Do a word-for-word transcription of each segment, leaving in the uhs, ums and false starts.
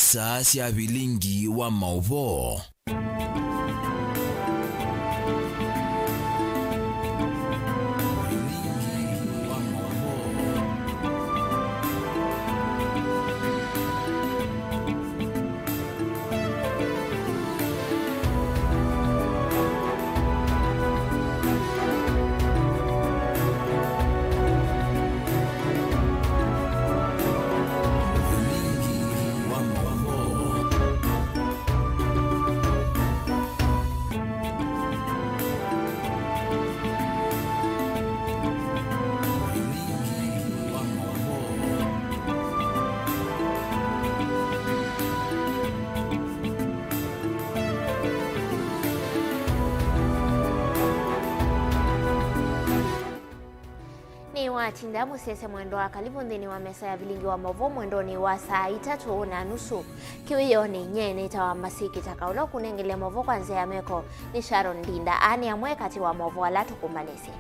Saa sya vilingi wa maũvoo. Nĩwatinda mũsese mwendwa, karibu nthĩnĩ wa mesa ya vilingi wa maũvoo mwendonĩ wa saa itatũ na nusu. Kĩwĩonĩ, nyie nĩtawa Masiki Taka, ũla ũkũnengele maũvoo kwa nzĩa ya meko nĩ Sharon Ndinda. Aa nĩ amwe katĩ wa maũvoo ala tũkũmbanĩsye.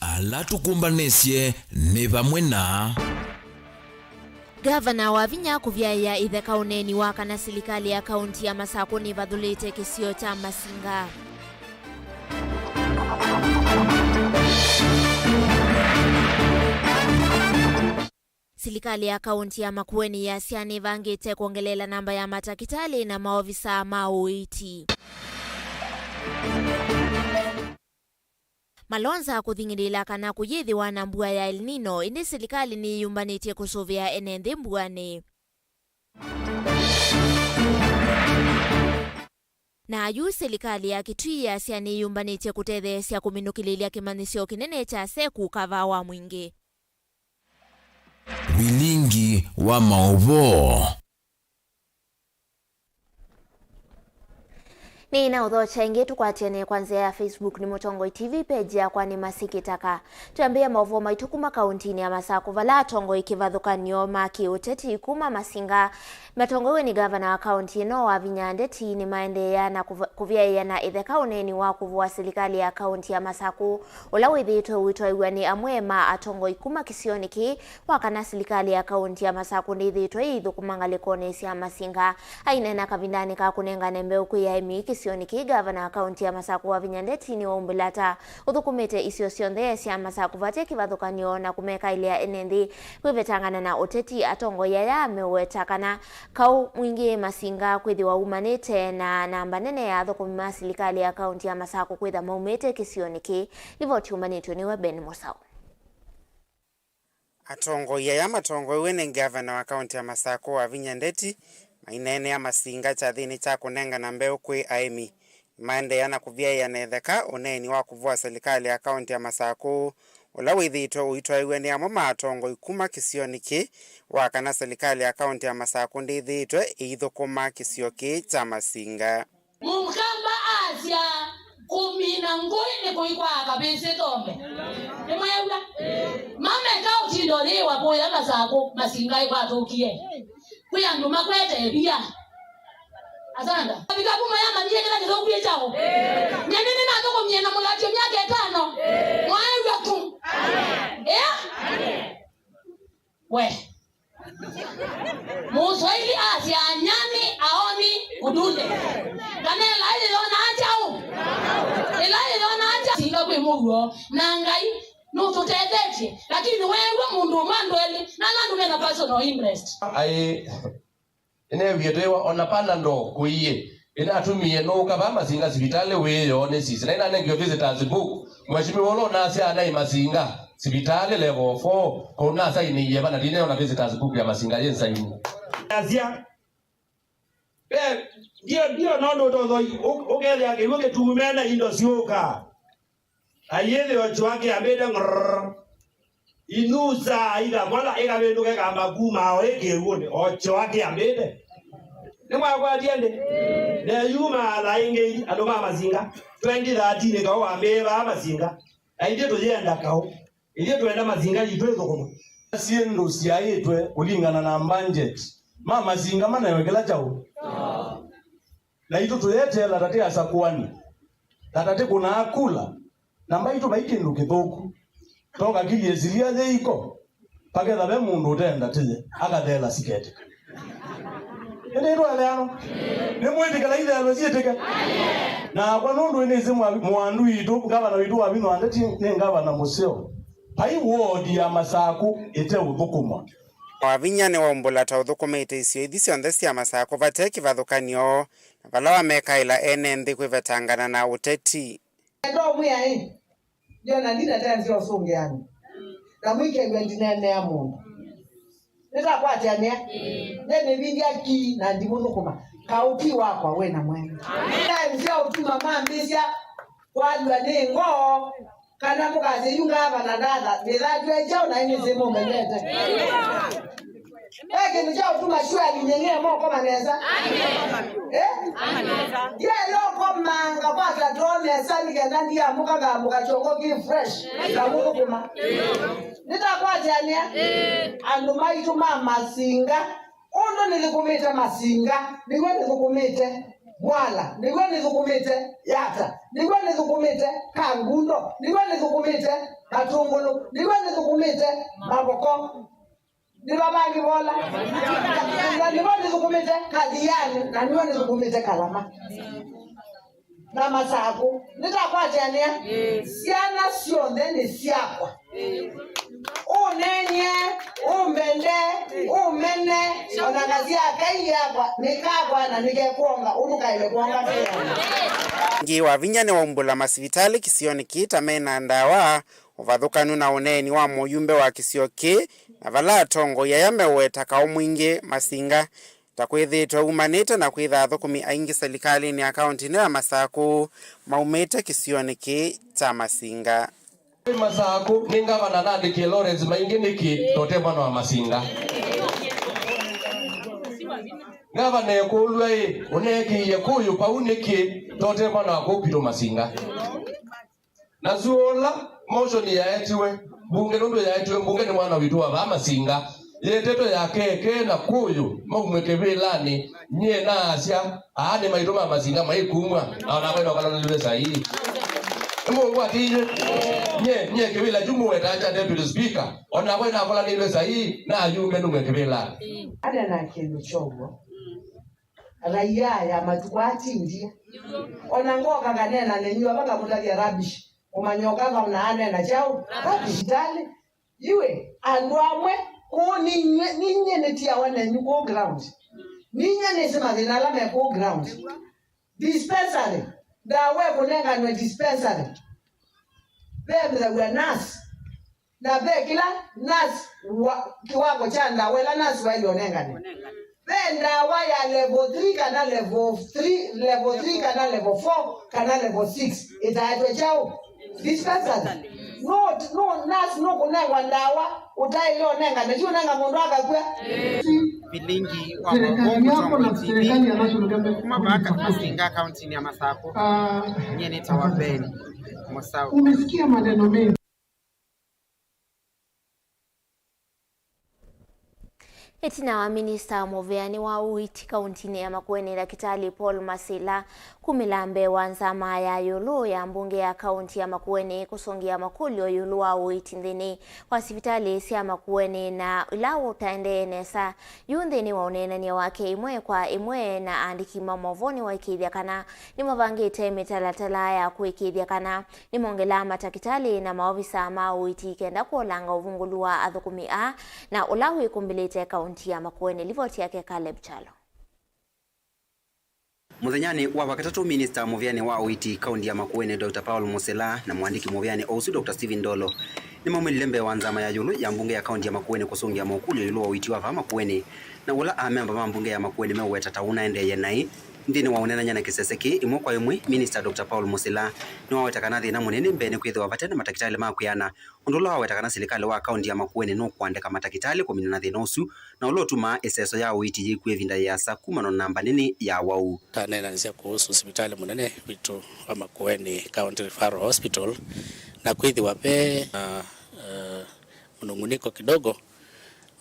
Ala tũkũmbanĩsye nĩ vamwe na. Ngavana Wavinya kũvyaĩa ĩtheka ũneeni wa kana silikalĩ ya kaunti ya Masakũ nĩvathũlĩte kĩsio kya Masinga. Silikalĩ ya kaunti ya Makueni yasya nĩvangĩte kwongeleela namba ya matakĩtalĩ na maovisaa ma ũiiti. Malonza kũthing'ĩlĩĩla kana kũyĩthĩwa na mbua ya El Nino, ĩndĩ silikalĩ nĩyĩyũmbanĩtye kũsũvĩa ene nthĩ mbuanĩ. Na yu silikalĩ ya Kitui yasya nĩyĩyũmbanĩtye kũtetheesya kũminũkĩlĩlya kĩmanyĩsyo kĩnene kya seku kavaa wa mwingĩ. Vilingi wa maũvoo. Nĩnaũthokya ĩngĩ, tũkwatĩane kwa nzĩa ya Facebook nĩ Mũtongoi T V, page yakwa nĩ Masiki Taka. Twambĩĩa maũvoo maitũ kuma kauntinĩ ya Masakũ, vala atongoi kĩvathũkany'o ma kĩũteti kuma Masinga matongoew'e nĩ ngavana wa kaunti ĩno Wavinya Ndeti nĩmaendeea na kũva-, kũvyaĩana ĩtheka ũneeni wa kũvũa silikalĩ ya kaunti ya Masakũ, ũla wĩthĩĩtwe ũitwaĩw'a nĩ amwe ma atongoi kuma kĩsionĩ kĩĩ, wa kana silikalĩ ya kaunti ya Masakũ ndĩthĩĩtwe ĩithũkũma ngalĩkonĩ sya Masinga. Aineena kavindanĩ ka kũnengane mbeũ kwĩ aĩmi kĩsionĩ kĩĩ, ngavana wa kaunti ya Masakũ Wavinya Ndeti nĩwaumbũla ta ũthũkũmĩte isio syonthe sya Masakũ vate kĩvathũkany'o na kũmekaĩlĩa ene nthĩ kwĩvetangana na ũteti. Atongoi aya meũweta kana kaũ mwingĩ Masinga kwĩthĩwa umanĩte na namba nene ya athũkũmi ma silikalĩ ya kaunti ya Masakũ kwĩtha maumĩte kĩsionĩ kĩĩ. Livoti yũmbanĩtw'e nĩwe Ben Mũsaũ. Atongoi aya matongoew'e nĩ ngavana wa kaunti ya Masakũ Wavinya Ndeti maineenea Masinga kyathĩnĩ kya kũnengana mbeũ kwĩ aĩmi. Nĩmaendeea na kũvyaĩana ĩtheka ũneeni wa kũvũa silikalĩ ya kaunti ya Masakũ, ũla wĩthĩĩtwe ũitwaĩw'a nĩ amwe ma atongoi kuma kĩsionĩ kĩĩ, wa kana silikalĩ ya kaunti ya Masakũ ndĩthĩĩtwe ĩithũkũma kĩsio kĩĩ kya Masinga. Mũkamba asya, "Kũmina ngũĩ nĩ kũikwaa kavĩsĩ tombe." Nĩmweew'a? Mameka ũtindo yĩwa kũya Masakũ, Masinga ĩkwatũkie. Kwĩ andũ makwete ĩvia. Asanda. Kavika kuma yamanyie kĩla kĩthũku ĩ kyaũ. Nyeni nĩnathũkũmie na mũlatyo myaka ĩtano. Mwaew'a ku. Ĩa? We. Mũswaili asya, "Nyani aoni udunde." Kana ĩlaĩ yĩyonaa kyaũ? Ĩlaĩ yĩyonaa kyaũ? Singa kwĩ mũuo, na Ngai nũtũtethetye, lakini weew'a mũndũ ũmwe andũ elĩ, na ala andũ mena personal interest. Aĩ, ĩneewie twĩwa ona Panadol kũiĩ. Ĩnatumie nũũka vaa Masinga sivitalĩ wĩĩoo nĩ sisi. Na ĩnanengiwe visitors book. Mheshimiwa ũla ũnasya anaĩ Masinga sivitalĩ level four, kũu nasainĩie va na ndineona visitors book ya Masinga yĩ nsaini. Asya, ve, ndio, ndio, nũndũ ũtothoi, ũ-, ũkethĩa kĩw'ũ kĩtume na indo syũka. Na yĩthĩo kyũa kĩambĩte ng'rrrr. Inyusaa ikakola ĩkavĩndũke kamba kuma o ĩ kĩw'ũnĩ, o kyũa kĩambĩte. Nĩmwakwatie ndĩ? Neyumaa laĩngĩ andũ ma Masinga. Twenty thirteen kaũ wambĩĩe vaa Masinga. Na ithyĩ tũyenda kaũ. Ithyĩ twenda Masinga yitũ ĩthũkũma. Syĩndũ syaĩtwe kũlingana na budget. Ma Masinga manaĩwe kĩla kyaũ? Naitũ tũyeteela tatĩ asakũani, na tatĩ kũnaa kula, na mbaitũ vai kĩndũ kĩthũku. Toka kili ĩsilia yĩ iko, paketha ve mũndũ ũte ndatĩye, akatheela siketĩka. Ĩndĩ twaeleanwa? Nĩmwĩtĩkĩla ithelwe syĩtĩke? Nakwa nũndũ nĩsĩ mwa-, mwandu witũ, ngavana witũ wa Vinwa Ndeti nĩ ngavana mũseo. Vai wodi ya Masakũ ĩteũthũkũmwa. Wavinya nĩwaumbũla ta ũthũkũmĩte isio ithi syonthe sya Masakũ vate kĩvathũkany'o, na vala wamekaĩla ene nthĩ kwĩvetangana na ũteti. Ndomwĩa ĩ, ndiona ndinatenzia ũsũngĩani, na mwikew'a ndineenea mũndũ. Nĩtakwatĩanĩa, nĩnĩvindya ki na ndimũthũkũma. Kaũti wakwa wĩ na mwene. Nĩtenzia ũtuma mambĩsya kwalw'a nĩ ngoo, kana mũkasya yu ngavana ndatha, mĩthatw'e kyaũ na ĩnĩsĩ mũmenyete. Ve kĩndũ kya ũtuma sure alinyeng'ee moko manesa? Eh? Ndiaĩle ũkomanga kwa katoo nesa nĩ kenda ndiamũka ngamũka kyongo kĩ fresh na mũthũkũma. Nĩtakwatĩanĩa? Andũ maitũ ma Masinga, ũndũ nĩthũkũmĩte Masinga, nĩw'o nĩthũkũmĩte Mwala, nĩw'o nĩthũkũmĩte Yata, nĩw'o nĩthũkũmĩte Kangundo, nĩw'o nĩthũkũmĩte Matũngũlũ, nĩw'o nĩthũkũmĩte Mavoko. Nĩva vangĩ vola? Na nĩvo nĩthũkũmĩte Kathiani, na nĩvo nĩthũkũmĩte Kalama na Masakũ. Nĩtakwatĩanĩa? Syana syonthe nĩ syakwa. Ũneeny'e, ũmbende, ũmene, ona ngasya kai yakwa nĩkakwa na nĩkekwonga ũndũ kaĩle kwonga kĩana. Ĩngĩ Wavinya nĩwaumbũla masivitalĩ kĩsionĩ kĩĩ ta mena ndawa, ũvathũkanu na ũneeni wa mũyumbe wa kĩsio kĩĩ, na vala atongoi aya meũweta kaũ mwingĩ Masinga, ta kwĩthĩĩtwe umanĩte na kwĩtha athũkũmi aingĩ silikalĩnĩ ya kaũnti ĩno ya Masakũ maumĩte kĩsionĩ kĩĩ kya Masinga. Masakũ nĩ ngavana nandĩkie Lawrence Maingi nĩkĩ tote mwana wa Masinga? Ngavana ekũlw'a ĩ, ũneekĩie kũyũ pau nĩkĩ tote mwana wa kũu kwitũ Masinga? Na su ũla motion yaetiwe mbunge, nũndũ yaetiwe mbunge nĩ mwana witũ wa vaa Masinga, yĩtetwe ya keke na kũyũ maumwe kĩvĩlanĩ, nyie naasya, aa nĩ maitũ ma Masinga maikumw'a, na onakwa ĩnokalanĩlwe saii. Nĩmũngwatĩie? Nyie, nyie kĩvĩla kyu mũwetaa kya deputy speaker, onakwa ĩnakolanĩlwe saii na ayumbe numwe kĩvĩlanĩ. Anena kĩndũ kyow'o. Raia ya matukũ atindie. Ona ngoka nganena nenyu ava ngamũtavya rubbish. Ũmanyoka vau na anena kyaũ? Rubbish ndalĩ. Iwe, andũ amwe, kũũ ninyie, ninyie nĩtiawa nenyu kũũ ground. Ninyie nĩsĩ mathĩna ala me kũũ ground. Dispensary, ndawa ĩkũnenganwe dispensary. Vemĩthaw'a nurse. Na ve kĩla nurse wa, kĩwango kya ndawa ĩla nurse waĩle ũnengane. Ve ndawa ya level three kana level three, level three kana level four kana level six ĩtaetwe kyaũ? Dispensary. No, no nurse nũkũnengwa ndawa ũtaĩle ũnengane, ti ũnenga mũndũ akakw'a. Vilingi wa serikali mavongo yako na twenty twenty-three serikali ya National Government kuma vaka Masinga kaunti ya Masakũ. Ah, nyie nĩtawa Ben Mosau. Umesikia maneno mengi. Ĩtina wa minista mũvĩanĩ wa ũiiti kauntinĩ ya Makueni, Ndakĩtalĩ Paul Masila, kumĩla mbee wa nzama ya ĩũlũ ya mbunge ya kaunti ya Makueni kũsũngĩa makũlyo ĩũlũ wa ũiiti nthĩnĩ wa sivitalĩ sya Makueni na ila ũtaendee nesa. Yu nthĩnĩ wa ũneenany'a wake ĩmwe kwa ĩmwe na aandĩki ma maũvoo, nĩwaĩkĩĩthya kana nĩmavangĩte mĩtalatala ya kũĩkĩĩthya kana nĩmongelaa matakĩtalĩ na maovisa ma ũiiti kenda kũolanga ũvungũlu wa athũkũmi aa na ũla wĩkũmbĩlĩte kaunti ya Makueni. Livoti yake Caleb Kyalo. Mũthenyanĩ wa Wakatatũ, minista mũvĩanĩ wa ũiiti kaunti ya Makueni, Doctor Paul Musila, na mũandĩki mũvĩanĩ o ũsu, Doctor Stephen Ndolo, nĩmaumĩlile mbee wa nzama ya ĩũlũ ya mbunge ya kaunti ya Makueni kũsũngĩa mokũlyo ĩũlũ wa ũiiti wa vaa Makueni, na ũla amemba ma mbunge ya Makueni meũweta ta ũnaendeeye naĩ. Nthĩnĩ wa ũneenany'a na kĩsese kĩĩ ĩmwe kwa ĩmwe, minista Doctor Paul Musila nĩwaweta kana thĩna mũnene mbee nĩ kwĩthĩwa vate na matakĩtalĩ ma kwĩana, ũndũ ũla waweta kana silikalĩ wa kaunti ya Makueni nũkũandĩka matakĩtalĩ kũminana thĩna ũsu, na ũla ũtumaa ĩseso ya ũiiti yĩkw'a ĩvinda yĩasa kumana na namba nene ya wau. Taneenanĩsya kũhusu sivitalĩ mũnene witũ wa Makueni County Referral Hospital, na kwĩthĩwa ve, uh, uh, mũnung'uniko kidogo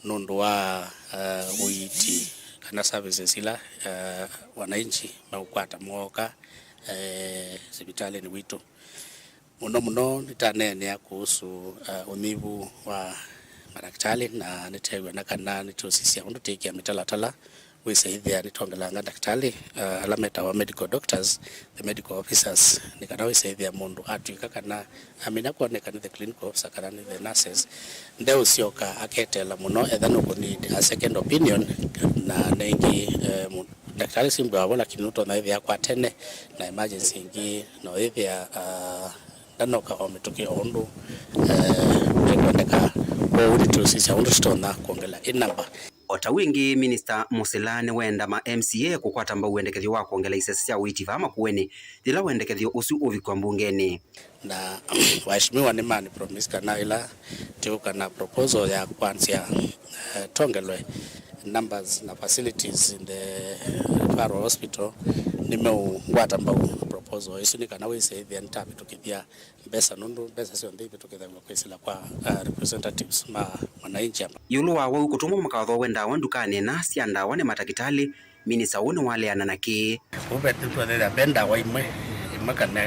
nũndũ wa, uh, ũiiti kana services ila, uh, wananchi meũkwata mooka, uh, sivitalĩnĩ witũ. Mũno mũno nĩtaneenea kũhusu, uh, ũnyivu wa madakĩtalĩ, na nĩteew'ana kana nĩtũsisya ũndũ twĩkĩa mĩtalatala Wĩsaĩthĩa nĩtwongelanga ndakĩtalĩ, uh, ala metawa medical doctors, the medical officers, nĩ kana wĩsaĩthĩa mũndũ atw'ĩka kana amina kwoneka nĩ the clinical officer kana nĩ the nurses, ndeũsyoka aketeela mũno, etha nũkũnid a second opinion, na nengĩ, eh, mũ- ndakĩtalĩ simbwĩawa vo, lakini nũtonya ĩthĩa kwa tene na emergency ĩngĩ no ĩthĩa, uh, ndanoka o mĩtũkĩ o ũndũ, eh, ĩkwendeka. Kwoou nĩtũsisya ũndũ tũtonya kwongela ĩ namba. O ta wĩngĩ, Minista Mũsila nĩweenda ma M C A kũkwata mbau wendekethyo wa kwongela isese sya ũiiti vaa Makueni yĩla wendekethyo ũsu ũvikwa mbungenĩ. Na waheshimiwa nĩmani promise kana ĩla tĩũka na proposal ya kwanzia, eh, tongelwe numbers na facilities in the referral hospital, nĩmeũngwata mbau proposal ĩsu nĩ kana wĩsaĩthĩa nĩtavĩtũkĩthya mbesa, nũndũ mbesa syonthe ivĩtũkĩthaw'a kwĩsĩla kwa, uh, representatives ma mwananchi amba. Ĩũlũ wa wau kũtũmwa makathowe ndawa ndukanĩ ĩna sya ndawa nĩ matakĩtalĩ, minista ũũ nĩwaleana na kĩĩ. Ũve nĩtwethĩa ve ndawa imwe, imwe kana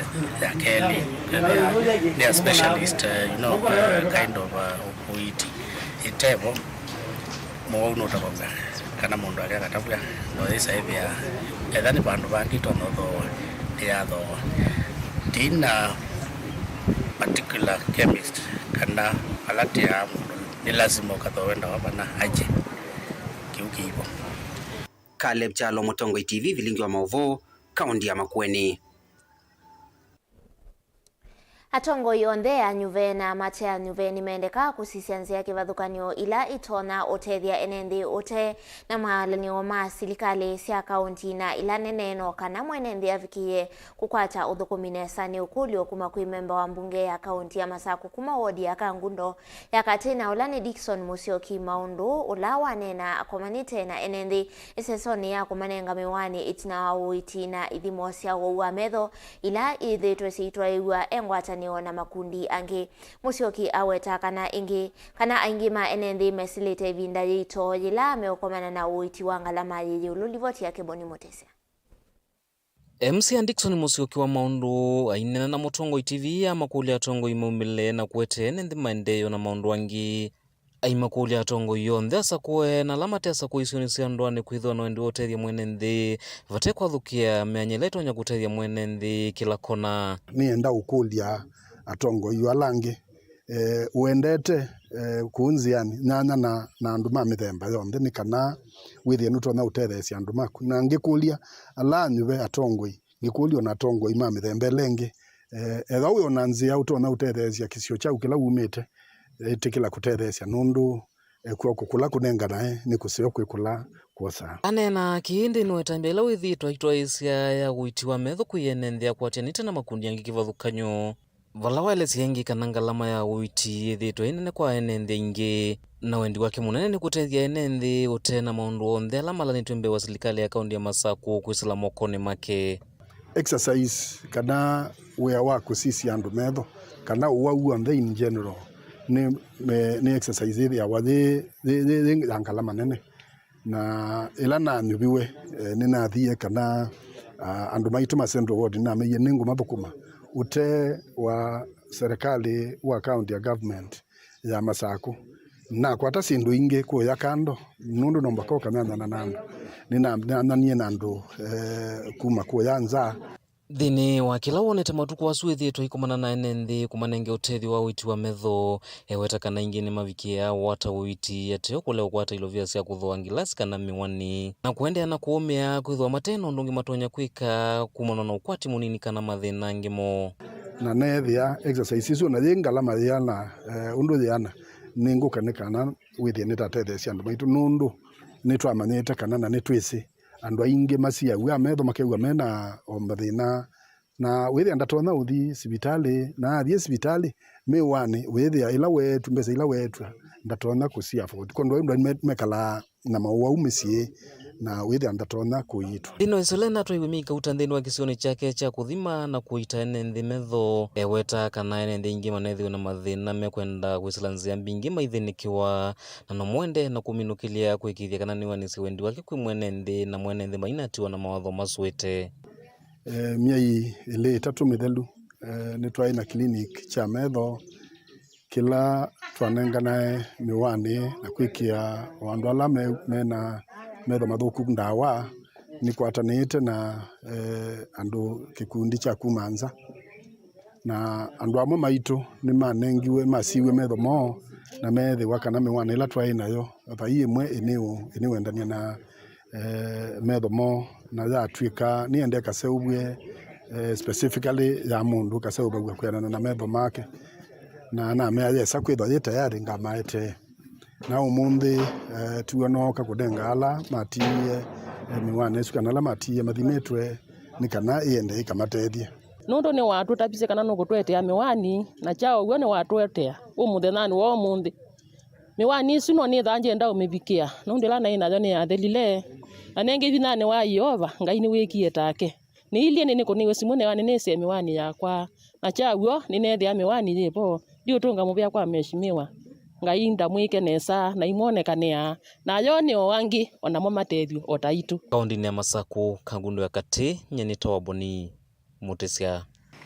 ya kelĩ, ĩkethĩa nĩ a specialist, uh, you know, uh, kind of, uh, ũiiti ĩtevo. Mũwau nũtavaw'a kana mũndũ alea katavw'a, no yĩsa ĩthĩa etha nĩ vandũ vangĩ ĩtonya ũthooa, nĩyathooa. Ndina particular chemist kana ala tĩaa mũndũ nĩ lasima ũkathooe ndawa vana aje. Kĩu kĩivo. Caleb Kyalo, Mũtongoi T V, Vilingi wa Maũvoo, kaũnti ya Makueni. Atongoi onthe anyuve na mate anyuve nĩmendekaa kũsisya nzĩa kĩvathũkany'o ila itonya ũtethya ene nthĩ ũte na maalanĩo ma silikalĩ sya kaũnti na ila nene, no kana mwene nthĩ avikĩĩe kũkwata ũthũkũmi nesa. Nĩ ũkũlyo kuma kwĩ memba wa mbunge ya kaũnti ya Masakũ kuma wodi ya Kangundo ya katĩ, na ũla nĩ Dickson Mũsyoki Maũndũ, ũla waneena akomanĩte na ene nthĩ ĩsesonĩ ya kũmanenga mĩwani ĩtina wa ũiiti na ithimo sya ũwau wa metho ila ithĩtwe syĩitwaĩw'a e ngwatanĩo na makundi angĩ. Mũsyoki aweta kana ĩngĩ, kana aingĩ ma ene nthĩ mesĩlĩte ĩvinda yĩito yĩla meũkomana na ũiiti wa ngalama yĩ ĩũlũ. Livoti yake Boni Mũtĩsya. M C A Dickson Mũsyoki wa Maũndũ aineena na Mũtongoi T V amakũlya atongoi maumĩle na kũete ene nthĩ maendeeo na maũndũ angĩ. Aimakũlya atongoi onthe asakũe na ala mate asakũe isionĩ sya ndũanĩ kwĩthĩwa na wendi wa ũtethya mwene nthĩ vate kwathũkĩa mĩanya ĩla ĩtonya kũtethya mwene nthĩ kĩla kona. Nĩenda ũkũlya atongoi ala angĩ, eh, ũendete, eh, kũu nzĩanĩ, nyanya na, na andũ ma mĩthemba yonthe, nĩ kana wĩthĩe nũtonya ũtetheesya andũ maku. Na ngĩkũlya ala anyuve atongoi, ngĩkũlya ona atongoi ma mĩthemba ĩla ĩngĩ, eh, ethĩwa wĩ ona nzĩa ũtonya ũtetheesya kĩsio kyaku kĩla wumĩte, ĩtĩkĩla kũtetheesya, nũndũ, eh, kw'oko kũla kũnenganae nĩ kũseo kwĩ kũla kwosaa. Aneenaa kĩĩ nthĩnĩ wa ĩtambya ĩla wĩthĩĩtwe aitwaĩĩsya ya ũiiti wa metho kwĩ ene nthĩ akwatyanĩte na makundi angĩ kĩvathũkany'o. Vala waelesya ĩngĩ kana ngalama ya ũiiti yĩthĩĩtwe ĩ nene kwa ene nthĩ aingĩ, na wendi wake mũnene nĩ kũtethya ene nthĩ ũte na maũndũ onthe ala malanĩtw'e mbee wa silikalĩ ya kaũnti ya Masakũ kwĩsĩla mokonĩ make. Exercise kana wĩa wa kũsisya andũ metho, kana ũwau w'onthe in general, nĩ, me- nĩ exercise ĩthĩawa yĩ, yĩ, yĩ, yĩ ya ngalama nene. Na ĩla nanyuviwe, eh, nĩnathie kana, ah, andũ maitũ ma Central Ward nĩnameie nĩngũmathũkũma ũte wa serikali wa county ya government ya Masakũ. Nakwata syĩndũ ingĩ kũya kando, nũndũ no mũvaka ũkanyanyana na andũ. Nĩnananie na andũ, eh, kuma kũya nza. Nthĩnĩ wa kĩla wonete matukũ asu ĩthĩĩtwe aikomana na ene nthĩ kũmanenge ũtethyo wa ũiiti wa metho, eweta kana aingĩ nĩmavikĩaa wata ũiiti ateo kũlea ũkwata ilovia sya kũthooa ngilasi kana mĩwani, na kũendeea na kũũmĩa kwĩthĩwa mate na ũndũ ũngĩ matonya kwĩka kumana na ũkwati mũnini kana mathĩna angĩ moo. Na neethĩa exercise ĩsu ona yĩ ngalama yĩana, eh, ũndũ yĩana, nĩngũka nĩ kana wĩthĩe nĩtatetheesya andũ maitũ, nũndũ nĩtwamanyĩte kana na nĩtwĩsĩ andũ aingĩ masiaw'a metho makew'a mena o mathĩna, na wĩthĩa ndatonya ũthi sivitalĩ, na athi sivitalĩ mĩwanĩ wĩthĩa ĩla weetw'a, mbesa ila weetw'a ndatonya kũsi afford. Kwondũ andũ aingĩ me- mekalaa na maũwau mĩsyĩ, na wĩthĩa ndatonya kũiitwa. Nthĩnĩ wa ĩsu ĩla ĩnatwaiwe mĩikauta nthĩnĩ wa kĩsionĩ kyake kya kũthima na kũita ene nthĩ metho, eweta kana ene nthĩ aingĩ manethĩwe na mathĩna mekwenda kwĩsĩla nzĩa mbingĩ maithĩnĩkĩwa, na no mwende na kũminũkĩlya kũĩkĩĩthya kana nĩwanĩsye wendi wake kwĩ mwene nthĩ na mwene nthĩ mainatiwa na mawatho masũĩte. Eh, myei ĩlĩ ĩtatũ mĩthelu, eh, nĩtwaĩ na clinic kya metho kĩla twanenganae mĩwanĩ na kwĩkĩa o andũ ala me- mena metho mathũku ndawa, nĩkwatanĩĩte na, eh, andũ kĩkundi kya kuma nza. Na andũ amwe maitũ nĩmanengiwe, masiiw'e metho moo, na meethĩwa kana mĩwani ĩla twaĩ nayo vai ĩmwe ĩnĩũ-, ĩnĩwendany'a na, eh, metho moo, na yatw'ĩka nĩenda ĩkaseũvw'e, eh, specifically ya mũndũ ĩkaseũvaw'a kwĩanana na metho make. Na namea yesa kwĩthwa yĩ tayarĩ ngamaetee. Na ũmũnthĩ, eh, tiw'o nooka kũnenga ala matiie, eh, mĩwani ĩsu kana ala matiie mathimĩtwe nĩ kana ĩende ĩkamatethye. Nũndũ nĩwatũtavisye kana nũkũtũetea mĩwani, na kyaũ w'o nĩwatũetea ũmũthenyanĩ wa ũmũnthĩ. Mĩwani ĩsu no nĩthaa ngyenda ũmĩvikĩa, nũndũ ĩla naĩ nayo nĩyathelile, na nengĩ vinyanĩ wa Yeova, Ngai nĩwĩkie take. Nĩilyĩ nĩ nĩkũnĩiwe simũ nĩwa nĩnĩsĩe mĩwani yakwa, na kya w'o nĩneethĩa mĩwani yĩ vo. Ndiũtũnga mũvea kwa Mheshimiwa. Ngai ndamwĩke nesa na imwonekanĩa, na yo nĩ o angĩ o namo matethw'e o taitũ. Kaũndĩnĩ ya Masakũ, Kangundo ya Katĩ, nyie nĩtawa Boni Mũtĩsya.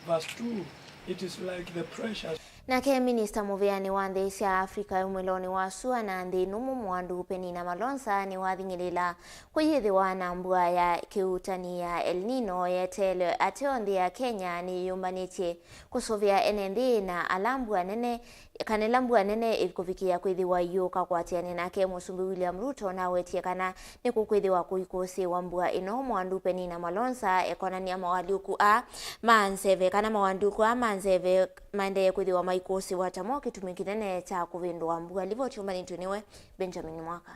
Verse two, it is like the precious Nake minista mũvĩanĩ wa nthĩ sya Africa ĩumĩlonĩ wa sua na nthĩ nũmũ Mwandu Penina Malonza nĩwathing'ĩlĩla kwĩyĩthĩwa na mbua ya kĩuutani ya El Nino yeteelwe ateo nthĩ ya Kenya nĩyĩyũmbanĩtye kũsũvĩa ene nthĩ na ala mbua nene, kana ĩla mbua nene ĩkũvikĩĩa kwĩthĩwa iyũka. Kũatĩanĩa nake, Mũsumbĩ William Ruto nawetie kana nĩkũkwĩthĩwa kũikũsĩĩwa mbua ĩno. Mwandu Penina Malonza ekonany'a mawalyũku aa ma nzeve, kana mawalyũku aa ma nzeve maendee kwĩthĩwa maikũsĩĩwa tamo kĩtumi kĩnene kya kũvĩndũa mbua. Livoti yũmbanĩtw'e nĩwe Benjamin Mwaka.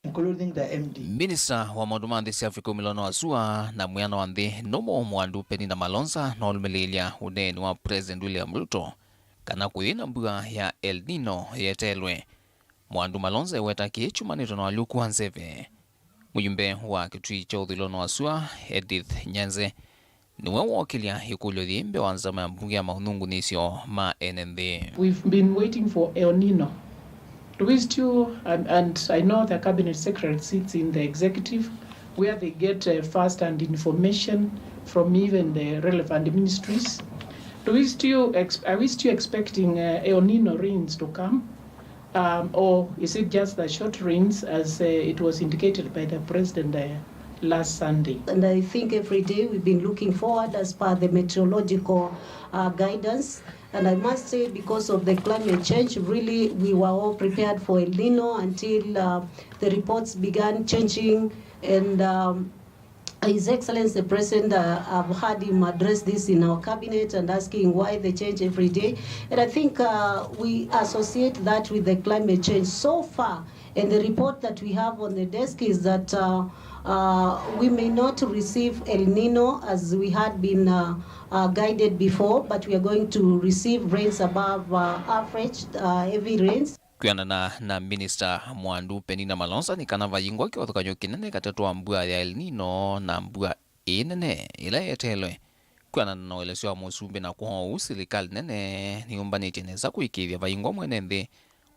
Including the M D. Minista wa maũndũ ma nthĩ sya Africa umĩlonĩ wa sua na mwĩana wa nthĩ nũmũ Mwandu Penina Malonza nũlũmĩlĩĩlya ũneeni wa President William Ruto kana kũyĩ na mbua ya El Nino yeteelwe. Mwandu Malonza eweta kĩĩ kyumanĩtwe na walyũku wa nzeve. Mũyumbe wa kĩtui kya ũthũĩlonĩ wa sua, Edith Nyenze, nĩwe wookĩlya ĩkũlyo yĩĩ mbee wa nzama ya mbunge ya maũthũngũnĩsyo ma ene nthĩ. We've been waiting for El Nino. Do we still, and, and I know the cabinet secretary sits in the executive, where they get, uh, first-hand information from even the relevant ministries. Do we still ex-, are we still expecting, uh, El Nino rains to come? Um, or is it just the short rains as, uh, it was indicated by the president, uh, last Sunday? And I think every day we've been looking forward as per the meteorological, uh, guidance. And I must say, because of the climate change, really, we were all prepared for El Nino until, uh, the reports began changing. And, um, His Excellency the President, uh, I've heard him address this in our cabinet and asking why they change every day. And I think, uh, we associate that with the climate change. So far, and the report that we have on the desk is that, uh, uh, we may not receive El Nino as we had been, uh, uh, guided before, but we are going to receive rains above, uh, average, uh, heavy rains. Kwĩanana na Minista Mwandu Penina Malonza, nĩ kana vayingwa kĩvathũkany'o kĩnene katĩ wa mbua ya El Nino na mbua ĩĩ nene ĩla yeteelwe. Kwĩanana na ũelesyo wa mũsumbĩ na kwoou, silikalĩ nene nĩyũmbanĩtye nesa kũĩkĩĩthya vayingwa mwene nthĩ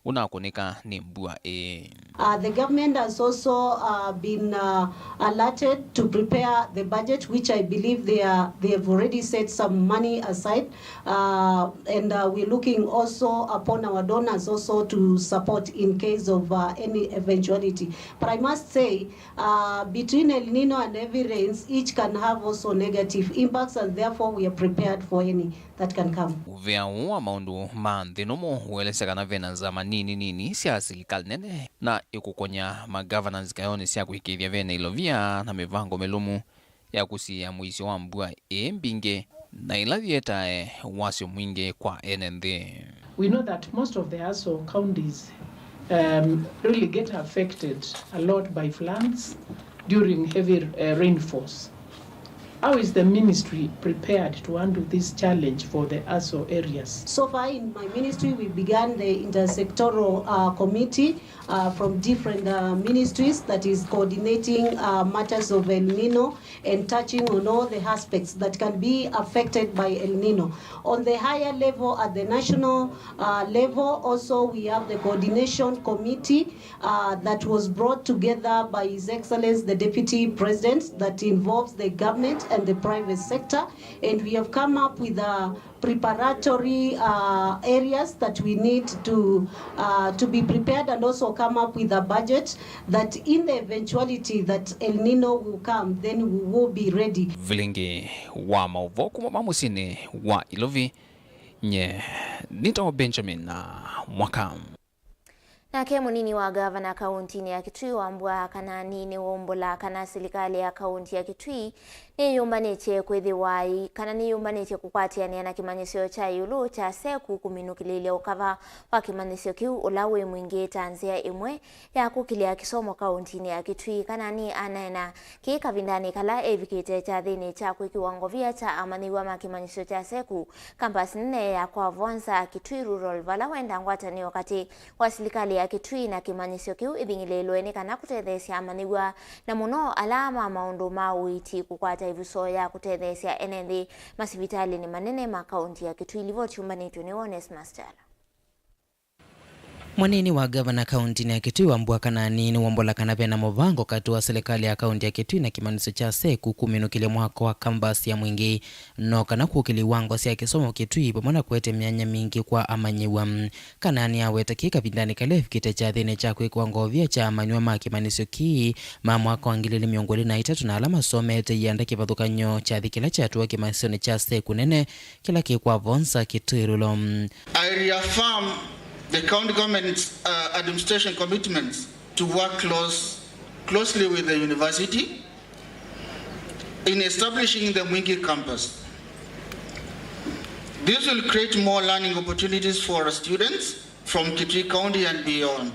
ũnakũnĩka nĩ mbua ĩĩ. Uh, the government has also, uh, been, uh, alerted to prepare the budget, which I believe they are, they have already set some money aside. Uh, and, uh, we're looking also upon our donors also to support in case of, uh, any eventuality. But I must say, uh, between El Nino and heavy rains, each can have also negative impacts, and therefore we are prepared for any that can come. Ũvea ũũ wa maũndũ ma nthĩ nũmũ ũelesya kana ve na nzama nini nini sya silikalĩ nene na ĩkũkony'a magavana nzikaonĩ sya kũĩkĩĩthya ve na ilovia na mĩvango mĩlũmu ya kũsiĩĩa mũisyo wa mbua ĩĩ mbingĩ, na ila yĩetae wasyo mwingĩ kwa ene nthĩ. We know that most of the ASO counties, um, really get affected a lot by floods during heavy, uh, rainfalls. How is the ministry prepared to handle this challenge for the ASO areas? So far in my ministry, we began the intersectoral, uh, committee uh, from different, uh, ministries that is coordinating, uh, matters of El Nino and touching on all the aspects that can be affected by El Nino. On the higher level, at the national, uh, level, also we have the coordination committee, uh, that was brought together by His Excellency the Deputy President that involves the government and the private sector, and we have come up with a preparatory uh, areas that we need to uh, to be prepared and also come up with a budget that in the eventuality that El Nino will come, then we will be ready. Vilingi wa maũvoo kuma va mũsyĩnĩ wa Ilovi, nye nĩtawa Benjamin na Mwaka. Nake mũnini wa ngavana kaũntĩnĩ ya Kitui, Wambua Kanani, nĩwaumbũla kana silikalĩ ya kaũntĩ ya Kitui nĩyũmbanĩtye kwĩthĩwa ĩ-, kana nĩyũmbanĩtye kũkwatĩanĩa na kĩmanyĩsyo kya ĩũlũ kya seku kũminũkĩlĩĩlya ũkava wa kĩmanyĩsyo kĩu ũla wĩ mwingĩ ta nzĩa ĩmwe ya kũkĩlya kĩsomo kaũntĩnĩ ya Kitui. Kanani aneena kĩĩ kavindanĩ kala evikĩte kyathĩnĩ kya kwĩkĩwa ngovia kya amanyĩw'a ma kĩmanyĩsyo kya seku campus nene ya kwa Vonza, Kitui Rural, vala wenda ngwatanĩo katĩ wa silikalĩ ya Kitui na kĩmanyĩsyo kĩu ĩthing'ĩlĩĩlwe nĩ kana kũtetheesya amanyĩw'a, na mũno ala ma maũndũ ma ũiiti, kũkwata ĩvuso ya kũtetheesya ene nthĩ masivitalĩnĩ manene ma kaũntĩ ya Kitui. Livoti yũmbanĩtw'e nĩ Onesmus Kyalo. Mũnini wa ngavana kaũntĩnĩ ya Kitui, Wambua Kanani, nĩwaumbũla kana vena mũvango katĩ wa silikalĩ ya kaũntĩ ya Kitui na kĩmanyĩsyo kya seku kũminũkĩlya mwako wa campus ya mwingĩ, no kana kũkĩlya iwango sya kĩsomo Kitui vamwe na kũete myanya mingĩ kwa amanyĩw'a. Kanani aweta kĩĩ kavindanĩ kala evikĩte kyathĩnĩ kya kwĩkwa ngovia kya amanyĩw'a ma kĩmanyĩsyo kĩĩ ma mwaka wa ngili ilĩ mĩongo ĩlĩ na itatũ na ala masomete ianda kĩvathũkany'o kyathi kĩla kyatũa kĩmanyĩsyonĩ kya seku nene kĩla kĩ kwa Vonza, Kitui Rural. I reaffirm the county government's uh, administration commitments to work close, closely with the university in establishing the Mwingi campus. This will create more learning opportunities for students from Kitui County and beyond.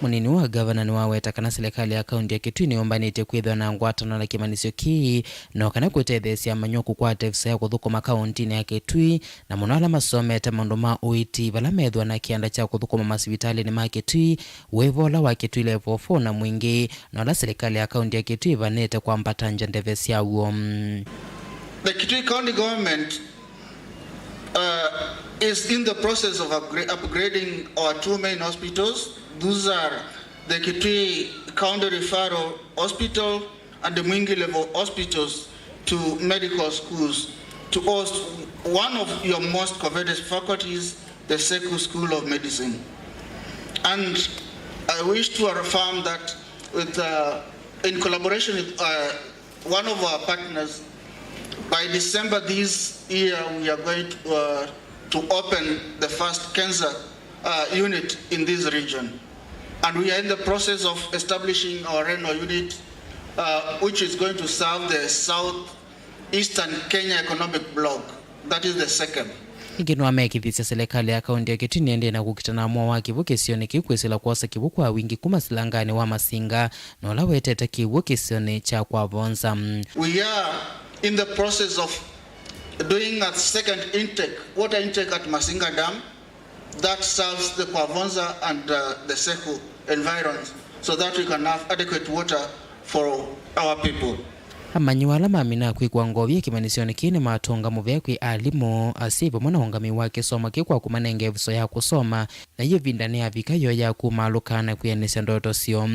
Mũnini wa ngavana nĩwaweta kana silikalĩ ya kaũntĩ ya Kitui nĩyũmbanĩtye kwĩthĩwa na ngwatanĩo na kĩmanyĩsyo kĩĩ, no kana kũtetheesya amanyĩw'a kũkwata ĩvuso ya kũthũkũma kaũntĩnĩ ya Kitui, na mũno ala masomete maũndũ ma ũiiti, vala methĩwa na kĩanda kya kũthũkũma masivitalĩnĩ ma Kitui, wĩva ũla wa Kitui Level four na mwingĩ, na ũla silikalĩ ya kaũntĩ ya Kitui ĩvanĩte kwambatangya ndeve syaw'o. The Kitui County Government uh, is in the process of upgra- upgrading our two main hospitals. Those are the Kitui County Referral Hospital and the Mwingi Level hospitals to medical schools to host one of your most coveted faculties, the Seku School of Medicine. And I wish to affirm that with, uh, in collaboration with uh, one of our partners, by December this year, we are going to, uh, to open the first cancer uh, unit in this region. And we are in the process of establishing our renal unit, uh, which is going to serve the South Eastern Kenya Economic Bloc, that is the SEKEB. Ĩngĩ nĩwamekĩthisye silikalĩ ya kaũntĩ ya Kitui nĩendee na kũkita na mwao wa kĩw'ũ kĩsionĩ kĩu kwĩsĩla kwosa kĩw'ũ kwa wingĩ kuma silanganĩ wa Masinga, na ũla wetete kĩw'ũ kĩsionĩ kya kwa Vonza. We are in the process of doing a second intake, water intake at Masinga Dam that serves the Kwavonza and uh, the Seku environs so that we can have adequate water for our people. Amanyĩw'a ala mamina kwĩkwa ngovia kĩmanyĩsyonĩ kĩĩ nĩmatũnga mũvea kwĩ alimũ, asyai vamwe na ũngamĩi wa kĩsomo kĩĩ kwa kũmanenga ĩvuso ya kũsoma, na yu ĩvinda nĩyavika yoo ya kumaalũka na kwĩanĩsya ndoto syoo.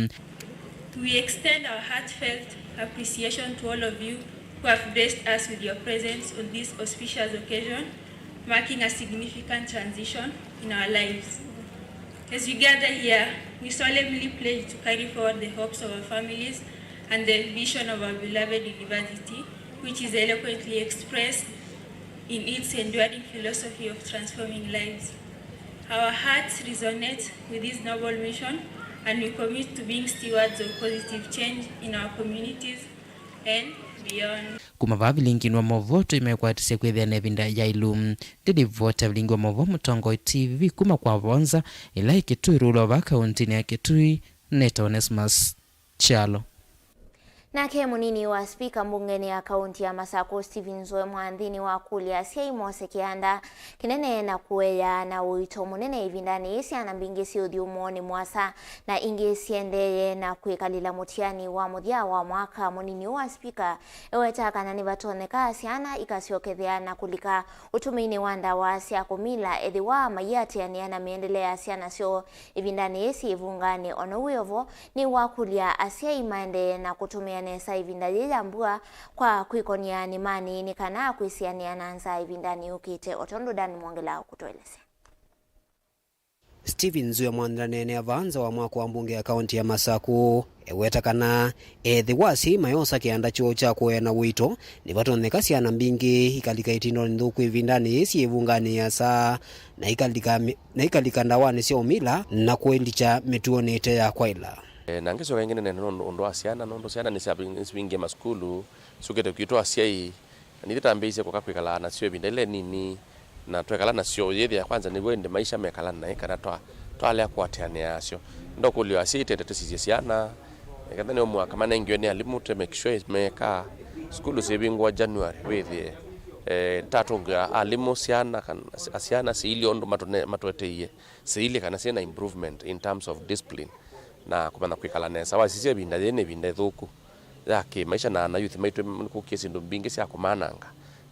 We extend our heartfelt appreciation to all of you who have graced us with your presence on this auspicious occasion, marking a significant transition in our lives. As we gather here, we solemnly pledge to carry forward the hopes of our families and the vision of our beloved university, which is eloquently expressed in its enduring philosophy of transforming lives. Our hearts resonate with this noble mission, and we commit to being stewards of positive change in our communities and beyond. Kuma vaa vilingi wa mauvoo tũimekwatisye kwĩthĩa na ĩvinda yailu. Ndĩlivota vilingi wa mauvoo Mũtongoi T V kuma kwa Vonza, ĩla ĩ Kitui Rural vaa kaũntĩnĩ ya Kitui, nĩtawa Onesmus Kyalo. Nake mũnini wa spika mbungenĩ ya kaũntĩ ya Masakũ, Stephen Nzoe Mwanthi, nĩwakũlya asyai mose kĩanda kĩnene na kũea na ũito mũnene ĩvindanĩ yĩĩ syana mbingĩ syĩ ũthyũmũonĩ mũasa na ingĩ siendee na kwĩkalĩla mũtiani wa mũthya wa mwaka. Mũnini ũũ wa spika ewetaa kana nĩvatonyeka syana ikasyokethea na kũlika ũtũmĩinĩ wa ndawa sya kũmila ethĩwa maiatĩanĩa na mĩendele ya syana syoo ĩvindanĩ yĩĩ syĩ ĩvunganĩ. O na ũu wĩ o vo, nĩwakũlya asyai maendee na kũtũmĩa nesa ĩvinda yĩĩ ya mbua kwa kwĩkony'a nĩmanĩ nĩ kana kwĩsianĩa na nzaa ĩvindanĩ yũkĩte, o tondũ Dan Mwongela ũkũtũelesya. Stephen Nzue mwanthĩlanĩnĩ ava nza wa mwako wa mbunge ya kaunti ya Masaku eweta kana ethĩwa asyai mayosa kĩanda kyoo kya kũea na ũito, nĩvatonyeka syana mbingĩ ikalika ĩtindonĩ nthũku ĩvindanĩ yĩĩ syĩ ĩvunganĩ yĩasa, na ikalika mi-, na ikalika ndawanĩ sya ũmila na kwĩlikya mĩtuonĩ ĩte ya kwaĩla. E, na ngĩsyoka ĩngĩ nĩneene nũndũ ũndũ wa syana, nũndũ syana nĩsyavi-, nĩsivingĩe masukulu, syũkĩte kwitũ asyai, na nithyĩ tambĩĩisye kũka kwĩkalaa nasyo ĩvinda ĩla ĩnini, na twekala nasyo, yĩthĩa kwanza nĩw'o ĩndĩ maisha mekala naĩ, kana twa-, twalea kũatĩanĩa nasyo. Ndokũlya asyai tende tũsisye syana, e, kana nĩ o mwaka manengiwe nĩ alimũ, tũ make sure mekaa, sukulu syĩvingũa January, wĩthĩe, e, tatũngĩa alimũ syana, kana syana siilye ũndũ matũne-, matũeteie, siilye kana syĩna improvement in terms of discipline na kũmanya kwĩkala nesa. Wasisya ĩvinda yĩĩ nĩ ĩvinda ĩthũku ya kĩ-maisha, na ana youth maitũ nĩkũkie syĩndũ mbingĩ sya kũmananga,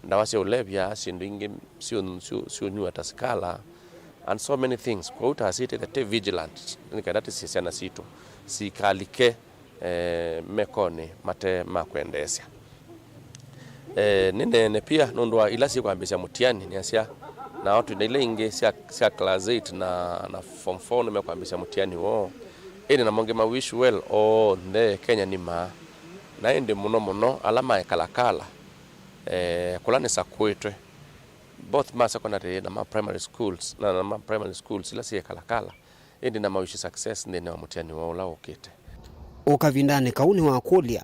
ndawa sya ũlevya, syĩndũ ingĩ syũ-, syũ-, syũnyua ta sikala, and so many things. Kwoou ta asyai tĩthe tĩ vigilant nĩ kenda tĩsisye syana sitũ sikalike, eh, mekonĩ mate ma kwendeesya. Eh, nĩneene pia nũndũ wa ila syĩkwambĩĩsya mũtiani, nĩasya, nao twĩ na ila ingĩ sya, sya class eight na, na form four nĩmekwambĩĩsya mũtiani woo. Ĩndĩ namo ngĩma wish well onthe Kenya nĩma. Na ĩndĩ mũno mũno ala ma Kalakala, eh, kũla nĩsakũĩtwe, both ma secondary na ma primary schools, na, na ma primary schools ila syĩ Kalakala, ĩndĩ na ma wish success nthĩnĩ wa mũtiani woo ũla ũkĩte. O kavindanĩ kau nĩwakũlya,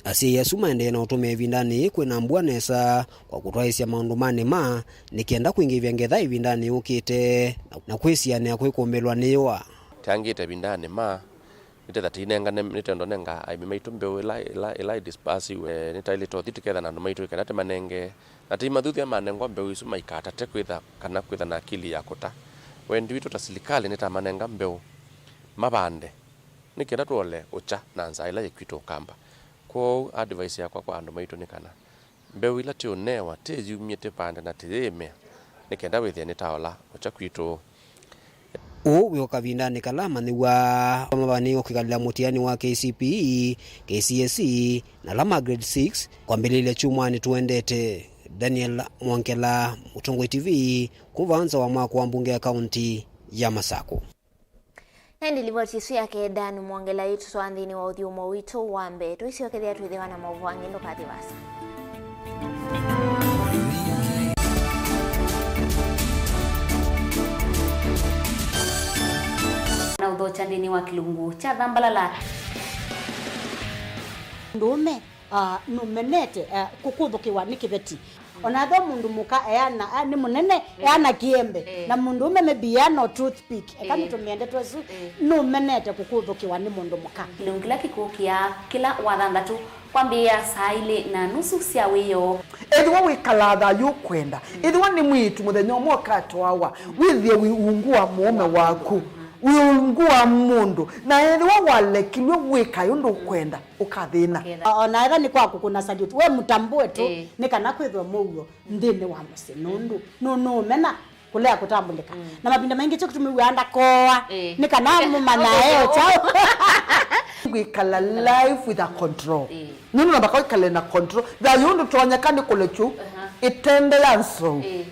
asyai asu maendee na ũtũmĩa ĩvindanĩ yĩĩ kwĩna mbua nesa kwa kũtwaĩĩsya maũndũ ma nĩma, nĩ kenda kwingĩvya ngetha ĩvindanĩ yũkĩte na, na kwĩsianĩa kwĩkũmbĩlwa nĩ yũa. Teangĩte ĩvindanĩ ma, nĩtetha tĩinengane, nĩtenda ũnenga aĩmi maitũ mbeũ ĩla, ĩla, ĩla ĩdispasiwe, nĩtaĩlĩte ũthi tũketha na andũ maitũ ĩ kana tĩmanenge, na tĩimathuthya manengwa mbeũ isu maikatate kwĩtha kana kwĩtha na akili ya kũta. Wendi witũ ta silikalĩ nĩtamanenga mbeũ mavande, nĩ kenda tũole ũkya na nzaa ĩla yĩ kwitũ Ũkamba. Kwoou advice yakwa kwa andũ maitũ nĩ kana mbeũ ila tĩũnewa tĩyumye tĩpande na tĩyĩĩmĩa, nĩ kenda wĩthĩe nĩtaola ũkya kwitũ. Ũũ wĩ o kavindanĩ kala amanyĩw'a mavaniwe kwĩkalĩla mũtiani wa K C P E, K C S E na ala ma grade six kwambĩlĩlya kyumwanĩ tũendete. Daniel Mwongela, Mũtongoi T V, kuma nza wa mwako wa mbunge ya kaunti ya Masaku. Na ĩndĩ livoti ĩsu yake Dan Mwongela yĩtũtwaa nthĩnĩ wa ũthyũmũo witũ wa mbee. Tũisyokethĩa twĩthĩwa na maũvoo angĩ, ndũkathi vaasa. Na ũthokya nthĩnĩ wa kĩlungu kya Thambalala. Mũndũũme, ah, nũmenete, ah, kũkũthũkĩwa nĩ kĩveti. Ona ethĩwa mũndũ mũka eana, ah, nĩ mũnene, eana kĩembe. Eh. Na mũndũũme maybe eana o toothpick. Eka, eh, nĩtũmĩe ndeto ĩsu. Eh. Nũmenete kũkũthũkĩwa nĩ mũndũ mũka. Kĩlungu kĩla kĩkũkĩa kĩla Wathanthatũ kwambĩĩa saa ilĩ na nusu sya wĩoo. Ethĩwa wĩkalaa thayũ ũkwenda, ethĩwa nĩ mwĩĩtu mũthenya ũmwe ũkatwawa, wĩthĩe wĩ ungu wa mũũme waku, wĩ ungu wa mũndũ, na ethĩwa walekilw'e wĩkae ũndũ ũkwenda, ũkathĩna. Ũkethĩa. O-, ona ethĩwa nĩ kwa kũkũna salute, we mũtambũe tu, eh, nĩ kana kwĩthwe mũuo nthĩnĩ wa mũsyĩ, nũndũ nũ-, nũũmena kũlea kũtambũlĩka. Mm. Na mavinda maingĩ kyo kĩtũmĩw'aa ndakoa, eh, nĩ kana mũmanyae o kyaũ. Kwĩkala life with a control. Eh. Nũndũ namba kwĩkale na control. Thayũ ndũtonyeka nĩ kũlekyu, aha, ĩtende ya nzou. Eh.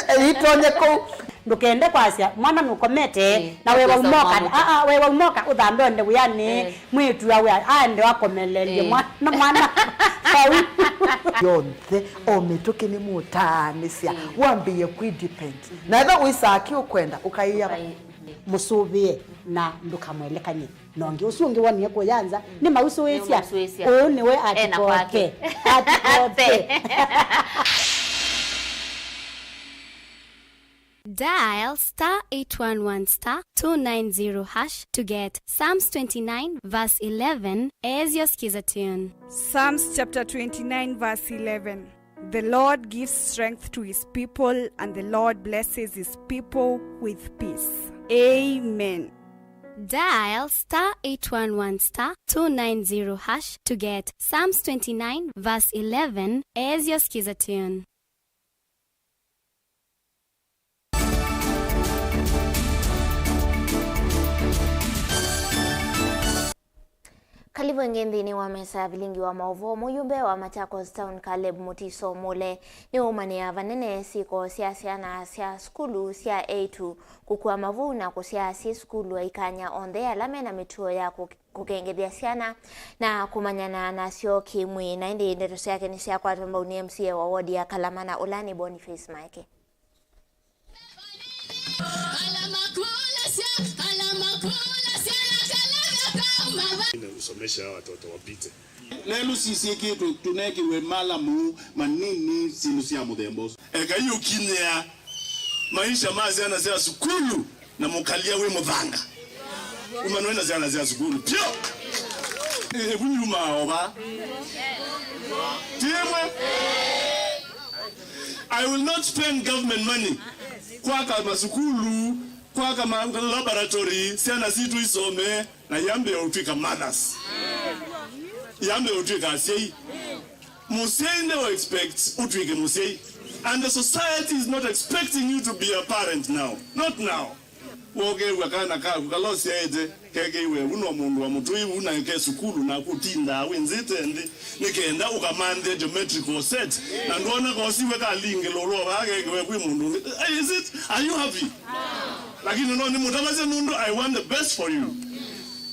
Ĩtonye kũu. Ndũkende kwasya mwana nũkomete, eh, na wewa ũkosa umoka. Mwana. Ah, ah, wewa umoka, ũthambe ũende wĩanĩ, eh, mwĩĩtu awe aende akomelelye, eh, mwana, mwana. Vau. Yonthe, o mĩtũkĩ nĩ mũtaanĩsya, mm, wambĩĩe kwĩ depend. Mhm. Na ethĩwa wĩsaa kĩ ũkwenda, ũkaĩa. Ũkai-, mũsũvĩe na ndũkamwelekany'e na ũngĩ. Ũsu ũngĩ wonie kũya nza, mm, nĩ mausũĩsya. Nĩ mausũĩsya. Ũũ nĩwe, ena kwake, atikote. Atikote. Dial star eight one one star two nine zero hash to get Psalms twenty-nine verse eleven as your Skiza tune. Psalms chapter twenty-nine verse eleven. The Lord gives strength to his people, and the Lord blesses his people with peace. Amen. Dial star eight one one star two nine zero hash to get Psalms twenty-nine verse eleven as your Skiza tune. Kalivu ĩngĩ nthĩnĩ wa mesa ya vilingi wa maũvoo. Mũyumbe wa Machakos Town, Caleb Mutiso Mule, nĩwaumanĩa vanene syĩko sya syana sya sukulu sya eĩtu kũkua mavu na kũsyaa syĩ sukulu aikany'a onthe ala mena mĩtuo ya kũ-, kũkengethya syana na kũmanyana nasyo kĩ-mwĩĩ. Na ĩndĩ ndeto syake nĩsyakwatwa mbau nĩ M C A wa ward ya Kalamana, ũla nĩ Boniface Maeke. Usomeshe hawa watoto wapite. Lelu sisikie tu-, tunekiwe malamu manini sindu sya muthemba usu. Ekai ukinyia maisha ma syana sya sukulu na mukalia wi muthanga. Umanwe na syana sya sukulu pyo. Ebu nyuma ova. Timwe. I will not spend government money kwaka masukulu, kwaka ma laboratory, syana situ isome, na yambe utwika mothers. Yambe utwika asyai. Musyai nde expect utwike musyai. And the society is not expecting you to be a parent now. Not now. Wokew'a kana kaku kala ũsyaĩte kekeiwe vu no mũndũ wa mũtũi vu na ke sukulu, naku ũtindaa wĩnzĩte nthĩ nĩ kenda ũkamanthe geometrical set, na ndwona kosiwe kalingĩlo ũlwa vaa kekewe kwĩ mũndũ ũngĩ. Eh, is it? Are you happy? Lakini no nĩmũtavasya nũndũ I want the best for you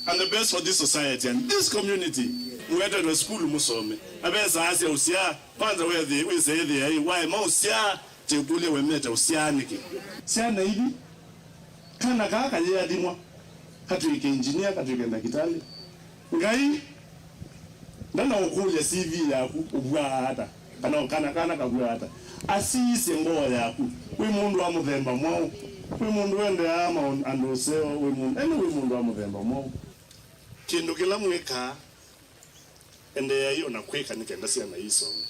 and the best for this society and this community. Mwetetwe sukulu mũsome na vesaa sya ũsyaa. Kwanza wĩthĩe wĩseĩthĩa ĩ waema ũsyaa. Kyĩkũlya, wemete ũsyaa nĩkĩ? Syana ithi, kana kaa kayĩathimwa, katw'ĩke engineer, katw'ĩke ndakĩtalĩ. Ngai ndanaũkũlya C V yaku ũvwaa ata, kana kana, kana kavwaa ata. Asisye ngoo yaku. Wĩ mũndũ wa mũthemba mwaũ? Wĩ mũndũ wendeaa maũndũ, andũ ũseo? Wĩ mũndũ, ene wĩ mũndũ wa mũthemba mwaũ? Kĩndũ kĩla mwĩkaa, endeeai o na kwĩka nĩ kenda syana isome.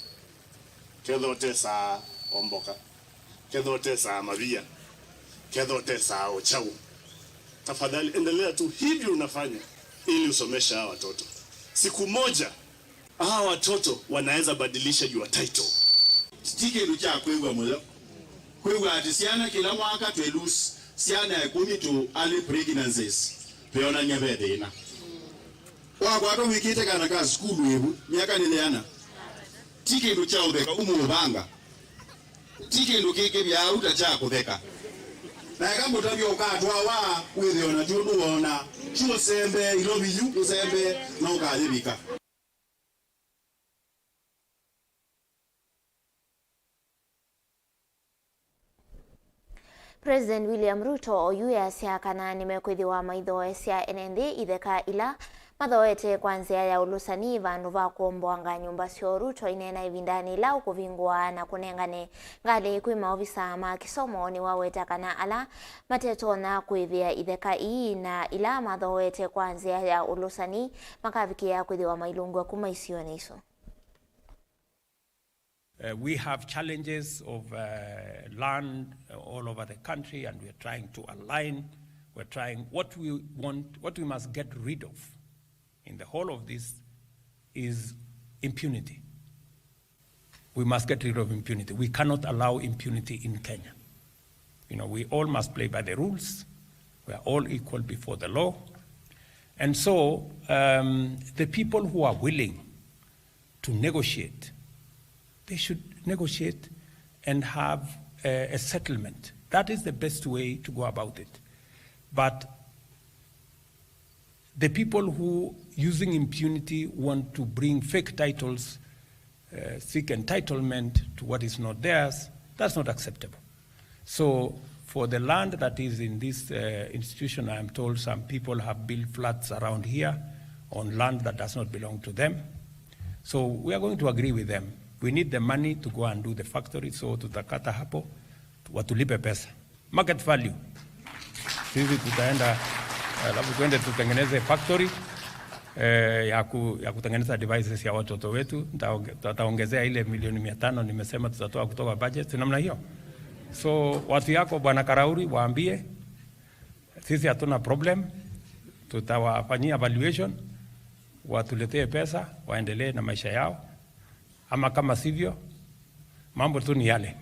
Ketha ũtesaa o mboka, ketha ũtesaa mavia, ketha ũtesaa o kyaũ, tafadhali endelea tu hivyo unafanya ili usomeshe hawa watoto. Siku moja hawa watoto wanaweza badilisha your title. Ti kĩndũ kya kwĩw'a mũyo kwĩw'a atĩ syana kĩla mwaka twĩ lose syana ĩkũmi to early pregnancies, twĩonany'a ve thĩna. Wakwatwa wĩkĩte kana ka sukulu ĩvu myaka nĩ yĩana, ti kĩndũ kya ũtheka ũmũũvanga. Ti kĩndũ kĩkĩvyaa ũu ta kya kũtheka. Na eka ngũtavya ũkatwawa wĩthĩe o na ti ũndũ woona. Ti ũsembe Ilovi yu, ũsembe na ũkayĩvika. President William Ruto oyu easya kana nĩmekwĩthĩwa maithoesya ene nthĩ itheka ila mathoete kwa nzĩa ya ũlũsani vandũ va kũomboanga nyũmba syoo. Ruto aineena ĩvindanĩ ĩla ũkũvingũa na kũnengane ngalĩ kwĩ maovisa ma kĩsomo, nĩwaweta kana ala matetonya kũĩvĩa itheka ii na ila mathoete kwa nzĩa ya ũlũsani makavikĩa kwĩthĩwa mailũngw'a kuma isionĩ isu. Uh, we have challenges of, uh, land, uh, all over the country, and we are trying to align. We're trying, what we want, what we must get rid of in the whole of this is impunity. We must get rid of impunity. We cannot allow impunity in Kenya. You know, we all must play by the rules. We are all equal before the law. And so, um, the people who are willing to negotiate, they should negotiate and have a, a settlement. That is the best way to go about it. But the people who, using impunity, want to bring fake titles, uh, seek entitlement to what is not theirs, that's not acceptable. So, for the land that is in this, uh, institution, I am told some people have built flats around here on land that does not belong to them. So, we are going to agree with them. We need the money to go and do the factory, so tutakata hapo, watulipe pesa. Market value. Sisi tutaenda, alafu twende tutengeneze factory, eh, ya ku-, ya kutengeneza devices ya watoto wetu. Nitaonge-, tutaongezea ile milioni mia tano nimesema tutatoa kutoka budget, si namna hiyo? So, watu yako, Bwana Karauri, waambie, sisi hatuna problem. Tutawafanyia valuation, watuletee pesa, waendelee na maisha yao. Ama kama sivyo, mambo tu ni yale.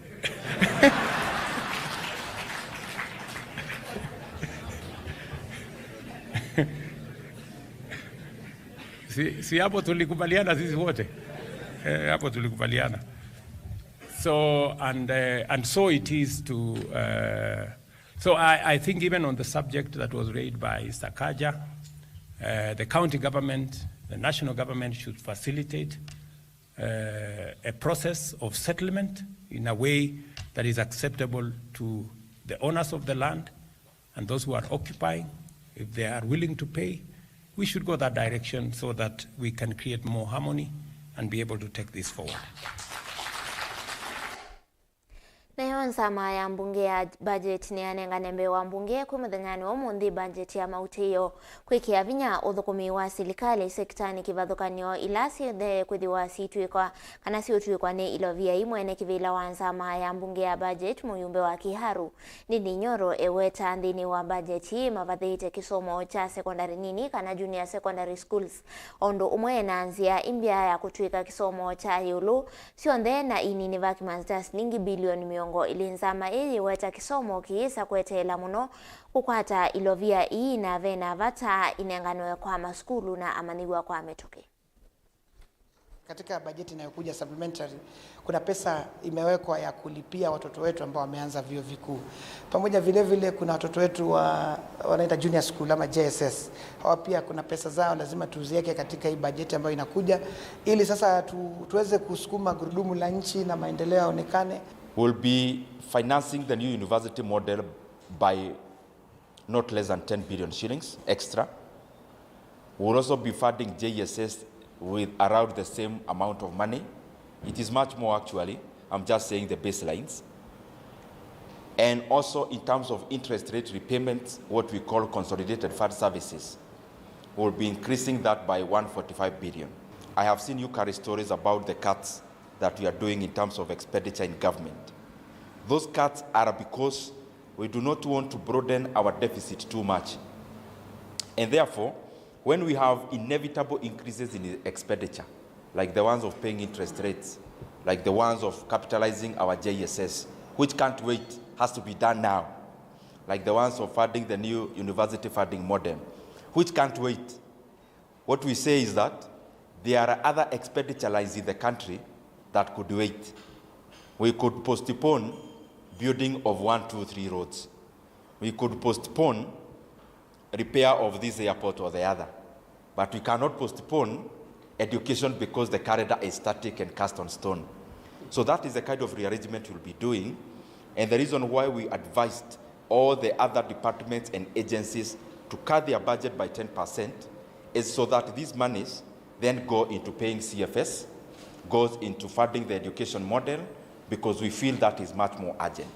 Si, si hapo tulikubaliana sisi wote? Eh, hapo tulikubaliana. So, and, uh, and so it is to, uh, so I, I think even on the subject that was raised by Sakaja, uh, the county government, the national government should facilitate, uh, a process of settlement in a way that is acceptable to the owners of the land and those who are occupying, if they are willing to pay, we should go that direction so that we can create more harmony and be able to take this forward. Nayo nzama ya mbunge ya budget nĩyanengane mbee wa mbunge kwĩ mũthenyanĩ wa ũmũnthĩ budget ya mautĩĩo kwĩkĩa vinya ũthũkũmi wa silikalĩ sekitanĩ kĩvathũkany'o ila syonthe kwĩthĩwa siitw'ĩkwa kana siũtw'ĩkwa nĩ ilovia imwene kĩvĩla wa nzama ya mbunge ya budget mũyumbe wa Kiharu. Ndindi Nyoro eweta nthĩnĩ wa budget ĩĩ mavathĩĩte kĩsomo kya secondary nini kana junior secondary schools, o ũndũ ũmwe na nzĩa imbya ya kũtw'ĩka kĩsomo kya ĩũlũ syonthe na inini va kĩmanzi kya silingi bilioni mĩongo ĩlĩ. Nzama ĩĩ yĩweta kĩsomo kĩyĩsa kweteela mũno kũkwata ilovia ii na ve na vata inenganwe kwa masukulu na amanyĩw'a kwa mĩtũkĩ. Katika bajeti inayokuja supplementary, kuna pesa imewekwa ya kulipia watoto wetu ambao wameanza vyuo vikuu. Pamoja vile vile kuna watoto wetu wa, wanaita junior school ama J S S. Hawa pia kuna pesa zao lazima tuziweke katika hii bajeti ambayo inakuja, ili sasa tu, tuweze kusukuma gurudumu la nchi na maendeleo yaonekane. We'll be financing the new university model by not less than ten billion shillings extra. We will also be funding J S S with around the same amount of money. It is much more, actually. I'm just saying the baselines. And also in terms of interest rate repayments, what we call consolidated fund services, we'll be increasing that by one forty-five billion. I have seen you carry stories about the cuts that we are doing in terms of expenditure in government. Those cuts are because we do not want to broaden our deficit too much. And therefore, when we have inevitable increases in expenditure, like the ones of paying interest rates, like the ones of capitalizing our J S S, which can't wait, has to be done now, like the ones of funding the new university funding model, which can't wait, what we say is that there are other expenditure lines in the country that could wait. We could postpone building of one, two, three roads. We could postpone repair of this airport or the other. But we cannot postpone education because the calendar is static and cast on stone. So that is the kind of rearrangement we'll be doing. And the reason why we advised all the other departments and agencies to cut their budget by ten percent is so that these monies then go into paying C F S, goes into funding the education model, because we feel that is much more urgent.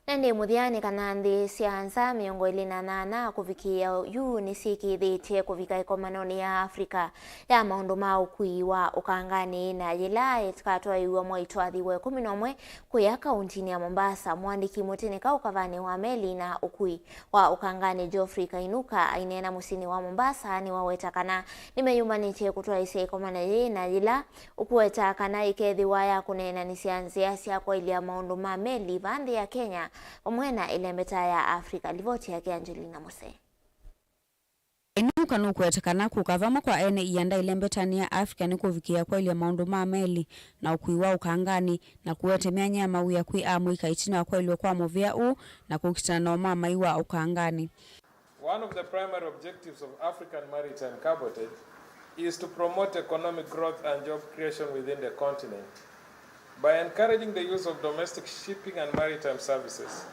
Na ĩndĩ mũthya nĩ kana nthĩ sya nza mĩongo ĩlĩ na nyanya kũvikĩĩa yu nĩsyĩkĩĩthĩtye kũvika ĩkomanonĩ ya Africa ya maũndũ ma ũkui wa ũkanganĩ, na yĩla ĩkatwaĩĩw'a mwai twathi wa ĩkũmi na ũmwe kũya kauntinĩ ya Mombasa. Mũandĩki mũtĩnĩka ũkavanĩ wa meli na ũkui wa ũkanganĩ Geoffrey Kainuka aineena mũsyĩnĩ wa Mombasa nĩwaweta kana nĩmeyũmbanĩtye kũtwaĩĩsya ĩkomano yĩĩ na yĩla ũkũweta kana ĩkethĩwa ya kũneenanĩsya nzĩa sya kwaĩlya maũndũ ma meli vaa nthĩ ya Kenya vamwe na ĩlembeta ya Africa. Livoti yake Angelina Muse. Kainuka nũkũweta kana kũka vamwe kwa ene ianda ĩlembetanĩ ya Africa nĩ kũvikĩĩa kwaĩlya maũndũ ma meli na ũkui wa ũkanganĩ, na kũete myanya ya mawĩa kwĩ amũika ĩtina wa kwaĩlw'a kwa mũvĩa ũũ na kũkitana na ũmamai wa ũkanganĩ. One of the primary objectives of African maritime cabotage is to promote economic growth and job creation within the continent. By encouraging the use of domestic shipping and maritime services,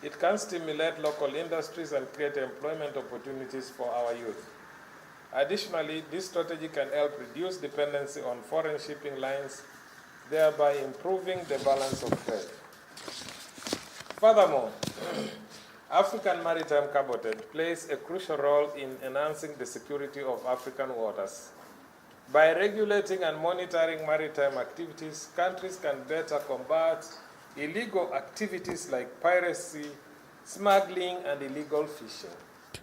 it can stimulate local industries and create employment opportunities for our youth. Additionally, this strategy can help reduce dependency on foreign shipping lines, thereby improving the balance of trade. Furthermore, African maritime cabotage plays a crucial role in enhancing the security of African waters. By regulating and monitoring maritime activities, countries can better combat illegal activities like piracy, smuggling, and illegal fishing.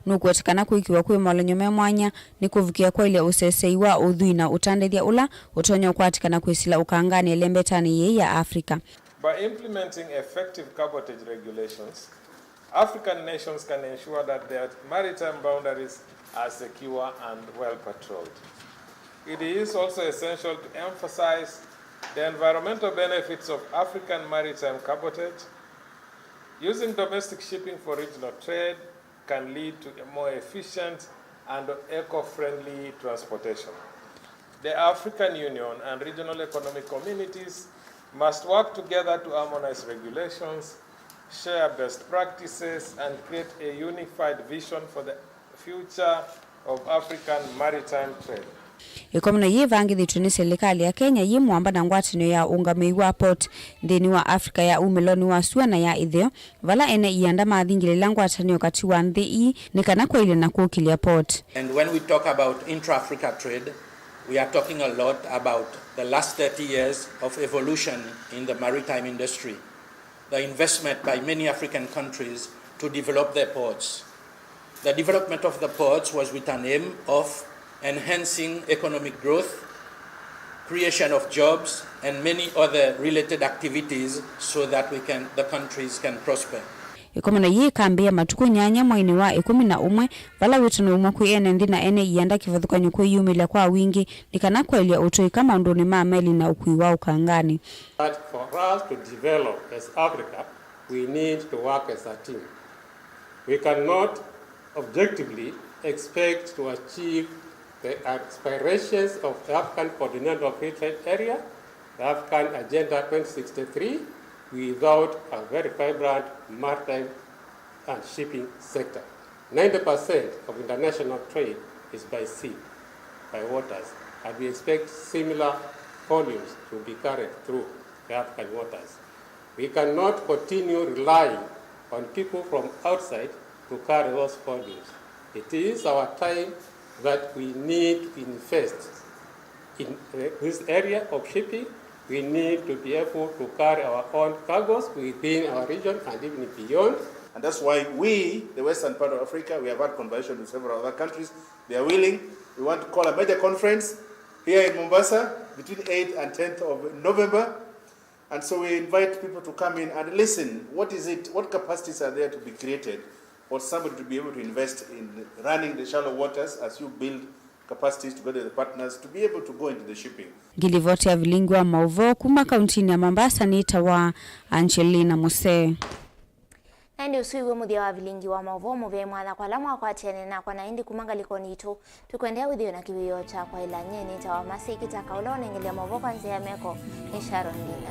Nũkũweta kana kwĩkĩwa kwĩ molony'o me mwanya nĩ kũvikĩa kwaĩlya ũsesei wa ũthwii na ũtandĩthya ũla ũtonya ũkwatĩkana kwĩsĩla ũkanganĩ ĩlembetanĩ yĩĩ ya Africa. By implementing effective cabotage regulations, African nations can ensure that their maritime boundaries are secure and well patrolled. It is also essential to emphasize the environmental benefits of African maritime cabotage. Using domestic shipping for regional trade can lead to a more efficient and eco-friendly transportation. The African Union and regional economic communities must work together to harmonize regulations, share best practices, and create a unified vision for the future of African maritime trade. Ĩkomano yĩĩ ĩvangĩthĩtw'e nĩ silikalĩ ya Kenya yĩ mũamba na ngwatanĩo ya ũngamĩi wa port nthĩnĩ wa Africa ya umĩlonĩ wa sua na ya ĩtheo, vala ene ianda mathingĩlĩla ngwatanĩo katĩ wa nthĩ ii nĩ kana kwaĩlya na kũkĩlya port. And when we talk about intra-Africa trade, we are talking a lot about the last thirty years of evolution in the maritime industry, the investment by many African countries to develop their ports. The development of the ports was with an aim of enhancing economic growth, creation of jobs, and many other related activities so that we can, the countries can prosper. Ĩkomano yĩĩ ĩkambĩĩa matukũ nyanya mweinĩ wa ĩkũmi na ũmwe, vala wĩtano umwa kwĩ ene nthĩ na ene ianda kĩvathũkany'o kwĩyumĩlya kwa wingĩ nĩ kana kwaĩlya ũtũĩka maũndũnĩ ma meli na ũkui wa ũkanganĩ. That for us to develop as Africa, we need to work as a team. We cannot objectively expect to achieve the aspirations of the African Continental Free Trade Area, the African Agenda twenty sixty-three, without a very vibrant maritime and shipping sector. Ninety percent of international trade is by sea, by waters, and we expect similar volumes to be carried through the African waters. We cannot continue relying on people from outside to carry those volumes. It is our time that we need to invest in, uh, this area of shipping. We need to be able to carry our own cargoes within our region and even beyond. And that's why we, the western part of Africa, we have had conversation with several other countries. They are willing. We want to call a major conference here in Mombasa between eighth and tenth of November. And so we invite people to come in and listen. What is it? What capacities are there to be created for somebody to be able to invest in running the shallow waters as you build capacities together with the partners to be able to go into the shipping? Ngilivoti ya vilingi wa maũvoo kuma kauntinĩ ya Mombasa nĩtawa Angelina Musee. Na ĩndĩ ũsu nĩw'o mũthya wa vilingi wa maũvoo mũvea mwanya kwa ala mwakwatianĩe nakwa, na ĩndĩ kuma ngalĩkonĩ yitũ, tũkwendea wĩthĩwe na kĩwĩoo kya kwaĩla nyie nĩtawa Mercy Kitaka, ũla ũnengelea maũvoo kwa nzĩa ya meko nĩ Sharon Linda.